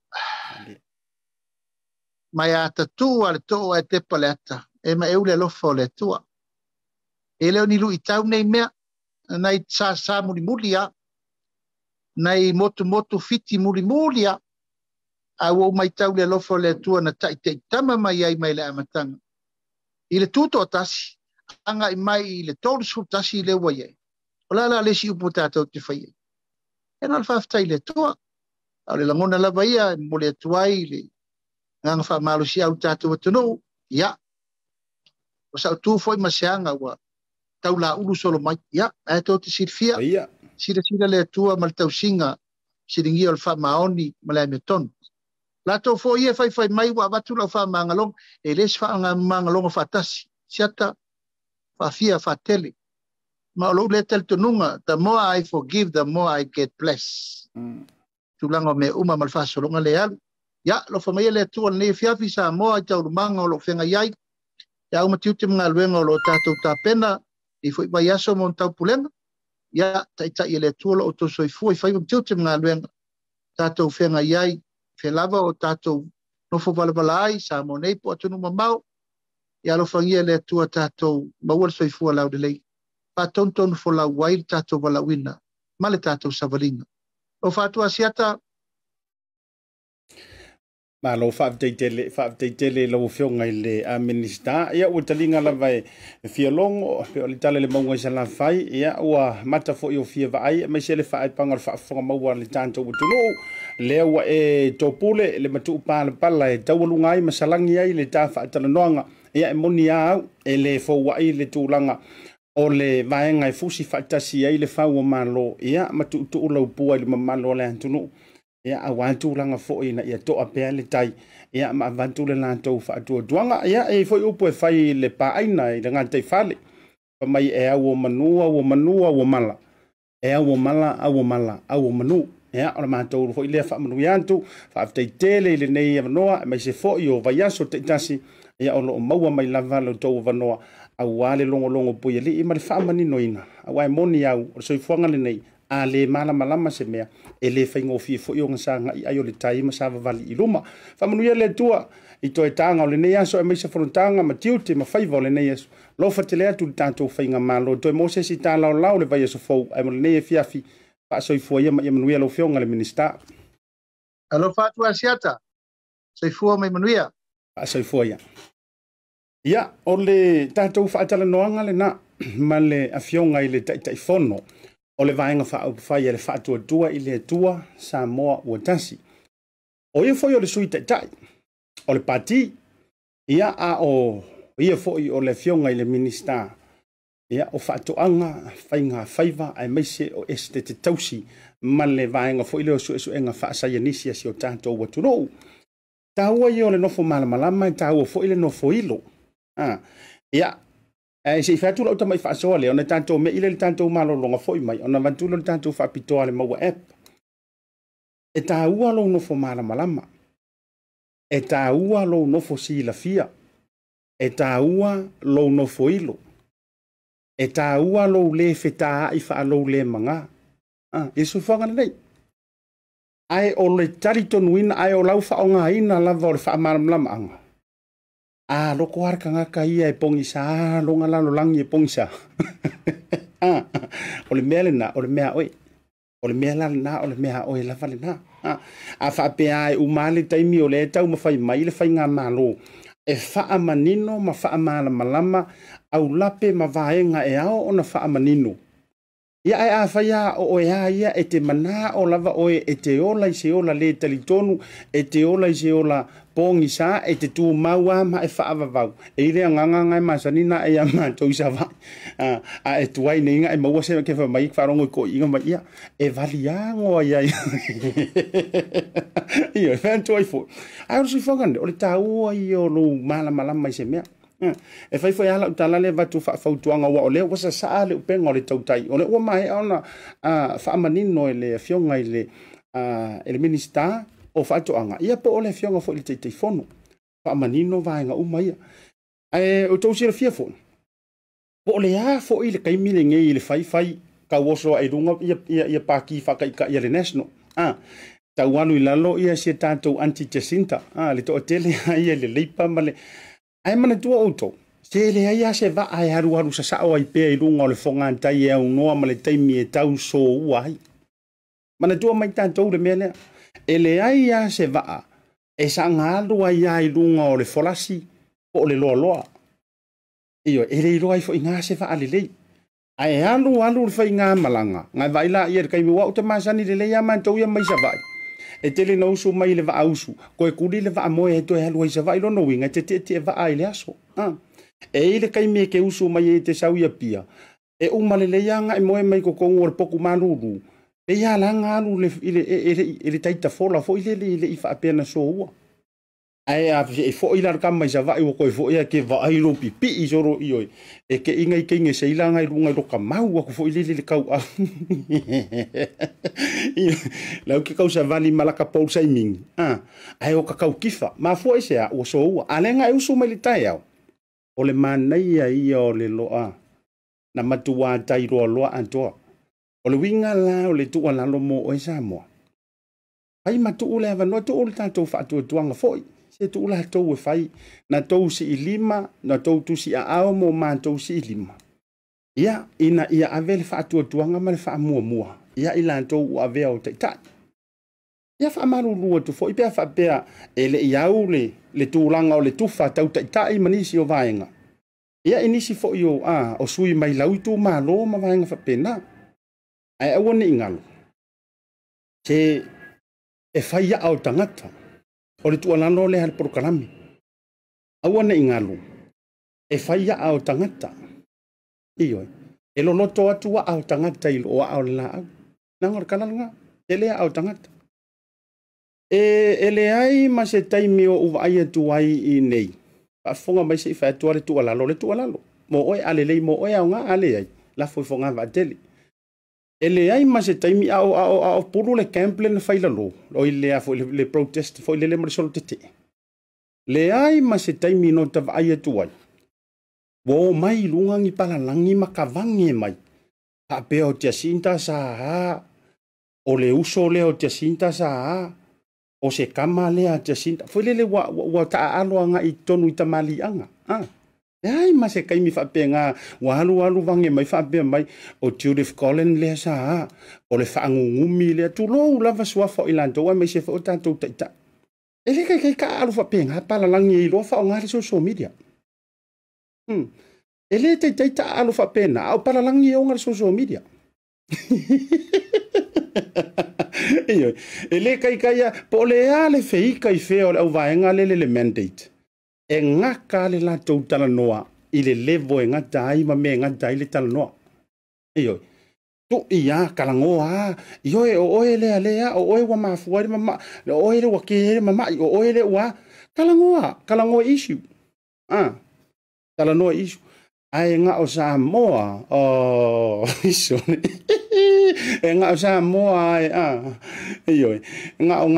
Mai a tatuu a le too ae tepa le ata, e maeu le alofa o le Atua. E le o ni luitau nei mea, nai sasa mulimuli a, nai motumotu fiti mulimuli a, a ua ou matau le alofa o le Atua na taitaitama mai ai mai le amataga. I le tutoatasi, agai mai i le 31 lea ua i ai. O le a la le isi upu tatou te fai ai? E na o le faafetai i le Atua. A o le lagona lava ia e momoli atu ai le agaga faamalosiau i le tatou atunuu. Ia, ua sautu foi ma se aga ua taulaulu solo mai. Ia, ae tou te silafia, silasila le Atua ma le tausiga siligia o le faamaoni ma le amiotonu. Latou foi ia e faifai mai ua avatu lau faamagaloga, e le se faamagaloga faatasi, siata faafia faatele. Ma o lou lea talitonuga, the more I forgive, the more I get blessed. Tulaga o mea uma ma le faasologa le alu. Ia, alofa maia le Atua lenei afiafi Samoa i taualumaga o lo o feagai ai. Ia uma tiute ma galuega o lo o tatou tapena i foi vaiaso mo taupulega. Ia, taitai e le Atua lo outou soifua i faiva ma tiute ma galuega tatou feagai ai, fea lava o tatou nofo valavala ai, Samoa nei po o atunuu mamao. Ia alofagia le Atua tatou maua le soifua laulelei, faatonutonu folau ai le tatou valaauina ma le tatou savaliga. O Fatua Asiata. Malo faafetai tele, faafetai tele i lau Afioga i le Minisita. Ia ua taliga lava e fia logo, pe o le tala i le mauga i Salafai, ia ua mata foi o fia vaai, aemaise le faaepaga o le faafofoga maua a le tatou atunuu. Lea ua e topule le matuu palapala e taualuga ai ma salagi ai le ta faatalanoaga. Ia e moni a au, e le fouai le tulaga o le vaega e fusi faatasi ai le fau o Malo, ia ma tuutuu laupua i le mamalu o le atunuu. Ia aua tulaga foi ina ia toa pea le tai, ia ma avatu le latou faatuatuaga. Ia e foi upu e fai le paaina i le gataifale, fai mai e au o manu, au o manu, au o mala. E au o mala, au o mala, au o manu. Ia o le matou foi lea faamanuia atu, faafetai tele i lenei avanoa, aemaise foi o vaiaso taitasi, ia o lo o maua mai lava lo outou avanoa aua le logologo puialii ma le faamaninoina. Aua e moni au, o le soifuaga lenei, a le malamalama se mea, e le faigofie foi ona sagai ai o le tai ma savavali i luma. Faamanuia le Atua i toetaga o lenei aso, aemaise fonotaga ma tiute ma faiva o lenei aso. Alofa tele atu i le tatou faigamalo. Toe mo se isi talaolao le vaiaso fou, ae mo lenei afiafi, faasoifua ia ma ia manuia lau Afioga i le Minisita. Alofa atu Asiata, soifua ma ia manuia. Faasoifua ia. Ia, o le tatou faatalanoaga lena ma le Afioga i le Taitaifono o le Vaega Faaupufai a le Faatuatua i le Atua Samoa ua tasi. O ia foi o le Sui Taitai o le Pati, ia a o ia foi o le Afioga i le Minisita, ia o Faatoaga, Faiga Faiva, aemaise o Esetete Tausi ma le vaega foi lea o suesuega faasaianisi a si o tatou atunuu. Taua ia o le nofo malamalama, e taua foi le nofo ilo. Ia, ae se i fai atu lau tamai faasoa lea, ona tatou mei le tatou malologa foi mai, ona avatu le tatou faapitoa le maua app. E taua lou nofo malamalama, e taua lou nofo silafia, e taua lou nofo ilo, e taua lou le fetaai faalou le maga. I le soifuaga lenei. Ae o le talitonuina, ae o lau faaaogaina lava o le faamalamalamaga. A loko lava le tagata ia e pogisa loga lalolagi e pogisa. O le mea lena, o le mea a oe. O le mea la lena, o le mea a oe lava lena. A faapea e uma le taimi o lea e taumafai mai le faigamalo e faamanino ma faamalamalama aulape ma vaega e ao ona faamanino. Ia ae afai a o oe a ia e te manao lava oe e te ola i se ola le talitonu, e te ola i se ola pogisa, e te tumau a ma e faavavau. E i le agaga agaga e masani na e ia matou i Savaii. A e tuai nei ga e maua se ke fai mai faalogo i toeaiina mai ia e valiago ai ai. Ia, e fai atu ai foi. Ae o le soifuaga lenei, o le taua ia o lou malamalama i se mea. E fai foi lava lau tala lea avatu faafautuaga, aua o lea ua sasaa le upega o le tautai, o lea ua maea ona faamanino e le afioga i le Minisita o Faatoaga, ia po o le afioga foi i le Taitaifono, faamanino vaega uma ia. Ae o outou silafia foi, po o le a foi le taimi lenei i le faifai tauoso ai luga ia pati faataitai a le National. Tau alu i lalo ia si a tatou Aunty Jacinta, le toatele ia le Leipa ma le... Ae manatua outou, se leai lava se vaa e alualu sasao ai pea i luga o le fogatai e aunoa ma le taimi e tau soua ai. Manatua mai tatou le mea lea, e leai lava se vaa e saga alu ai lava i luga o le folasi po o le loaloa. Ioe, e le iloa ai foi ngā se vaa lelei. Ae alu alu le faiga malaga, ngai vaai la ia le taimi ua ou te masani lelei lava matou ia mai Savaii. E tele na usu mai le vaa usu, toe kuli le vaa moe e toe alu ai Savaii lona uiga e te tietie vaa i le aso. E i le taimi e ke usu mai e te sau ia pia, e uma lelei lava ngai moe mai totonu o le potu malulu, e ia laga alu i le taitafola foi lele i le i faapea na soua. Ae a e foi la le kama i Savaii ua toe foi e ke vaai lo pipii solo ioi. E ke inga i keinge seila ngai lunga i loka mau aku foi lele le kau au. Lau ke kau savali malaka paul saimingi. Ae o ka kau kifa. Ma fua i sea ua soua. A lenga e usu mai le tae au. O le manaia ia o le loa. Na matua tai loa loa antoa. O le winga la o le tua lalo mo oe Samoa. Pai matu le avanoa tu o le tatou faatuatuaga foi. Se tu la tou e fai na tou si ilima na tou tusi a ao mo matou si ilima. Ia ina ia ave le faatuatuaga ma le faamuamua. Ia i latou ua avea o taitai. Ia faamalulu atu foi pea faapea e le i au le tulaga o le tufa tau taitai ma nisi o vaega. Ia i nisi foi o, o sui mai lau itu malo ma vaega faapena. Ae aua ne i galo. Se e fai ia o tagata. O le tuualalo lea le polokalame. Aua ne i galo. E fai ia o tagata. Ioe. E loloto atu a o tagata i lo a o le laau. Nanga o le kalalaga. E lea a o tagata. E leai ma se taimi o uvaai atu ai i nei. Faafofoga mai se i fai atu le tuualalo le tuualalo. Mo oe a lelei mo oe aoga a leai. Lafo i foga vaatele. E leai ma se taimi a o pulu le camp le na fai lalo. O i lea foi le protest foi lele ma le solo tete. Leai ma se taimi no tavaai atu ai. Ua o mai lunga ni palalangi ma kavangi mai. Faapea o Jacinta sa a. O le uso lea o Jacinta sa a. O se kama lea Jacinta. Foi lele ua taaalo anga i tonu i tamalianga. Leai ma se kaimi faapea ua alu alu vange mai faapea mai o Judith Collin lea sa a. O le faangugumi lea tulou lava suafa o i latou ai mai se foi o tatou taitai. E le kaikai ka alu faapea palalangi e iloa faaaoga le social media. E le taitai ta alu faapena au palalangi e oga le social media. E le kaikai a po o le a le feika i fea o le auvaega lele le mandate. E ngaka le latou talanoa i le levo e gata ai ma mea e gata ai le talanoa. Ioe. Tu ia kalangoa ioe o oe lea lea o oe ua mafua le mama o oe le ua ke le mama o oe le ua kalangoa kalangoa issue. Talanoa issue. Ae nga o Samoa o iso e nga o Samoa ai ioe nga o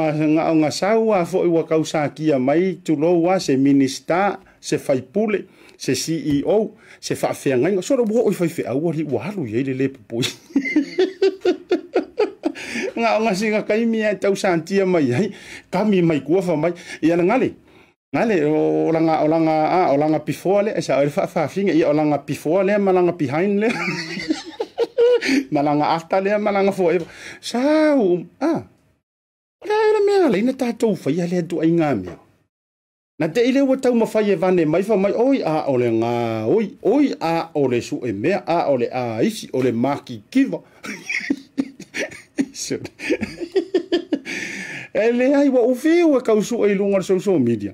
nga saua foi ua kausakia mai tulou a se minista se faipule se CEO se faafeagaiga solo ua oi faifeau ali ua alu iai le le pupui. Nga o nga singa kaimi e tausatia mai ai kami mai kuafa mai ia na ngale ngale o langa before le sa o le faafafiga ia o langa before le ma langa behind le ma langa after le ma langa forever sau o le mea leina tatou faia le atuaiga mea. Na te ile ua tau mawhai e vane mai fa mai oi a o le ngā oi, oi a o le su e mea, a o le a isi, o le maki kiwa. E le ai wa ufiu e kausu e lunga le social media.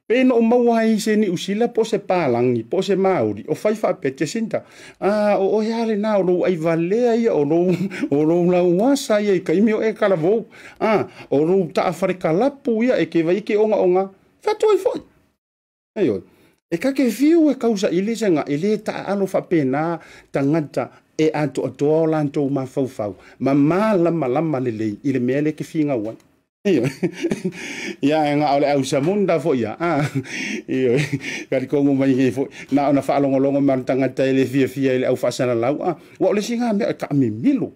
Pe no maua ai se ni usila po se palangi, po se maori, o fai fa pe Jacinta. Ah, o ale na o lo ai valea ia o lo lauasa ia i kaimi o e kalavou. Ah, o lo ta afare kalapu ia e ke vai ke onga onga. Fatoi foi. Ayo. E ka ke fiu e kausa ile se nga ile ta alo fa pena tangata e ato atoa o lanto ma faufau. Ma lama lama le ile mele ke finga wa. Ia nga ole au samunda fo ia. Ah. Iyo. Kari kongo mai ngi fo. Na ona fa longo longo man tangata ile fia fia ile au fa sana lau. Ah. Wa ole singa me ka mi milo.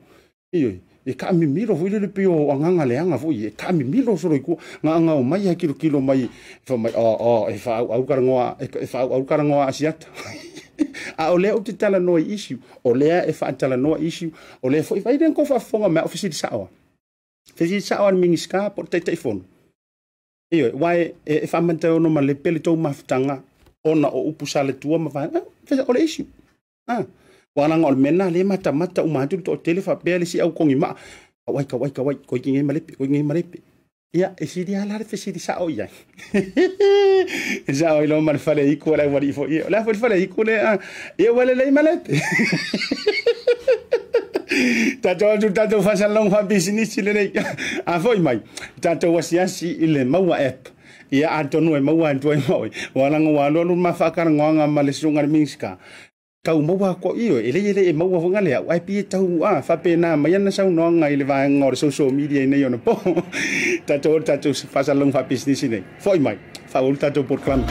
Iyo. E ka mi milo fo ile le pio anganga le anga fo e ka mi milo solo ku nga nga o mai kilo kilo mai fa mai o e fa au karangoa e fa au karangoa asiata. A ole o te tala noa issue o lea e fa tala noa issue o lea fo i vai den ko fa fonga me ofisi sa o. Fesi sa o mingiska po te telefone. Iyo wai e fa manta ono ma le pele to maftanga ona o upu sale tua ma va fesi ole issue. Ah wana ngol mena le mata mata uma tu to tele fa pele si au kongi ma wai ka wai ka wai ko ngi malepe ko ngi malepe. Ia e si dia la fesi sa o ia. Sa o ilo mar fale iko la wari fo ia. La fo fale iko le a ia wale le malepe. Tato tu tato fa salon fa business le nei. A foi mai. Tato wasiasi ile maua app. Ia atonu e maua atu ai mai. Wala ngwa lo ma fa ka ngwa ma le sunga minska. Kau maua ko iyo ele ele e maua fonga le ai pi tau a fa pena mai ana sau no ngai le va ngor social media nei ona po. Tato tato fa salon fa business nei. Foi mai. Fa ul tato program.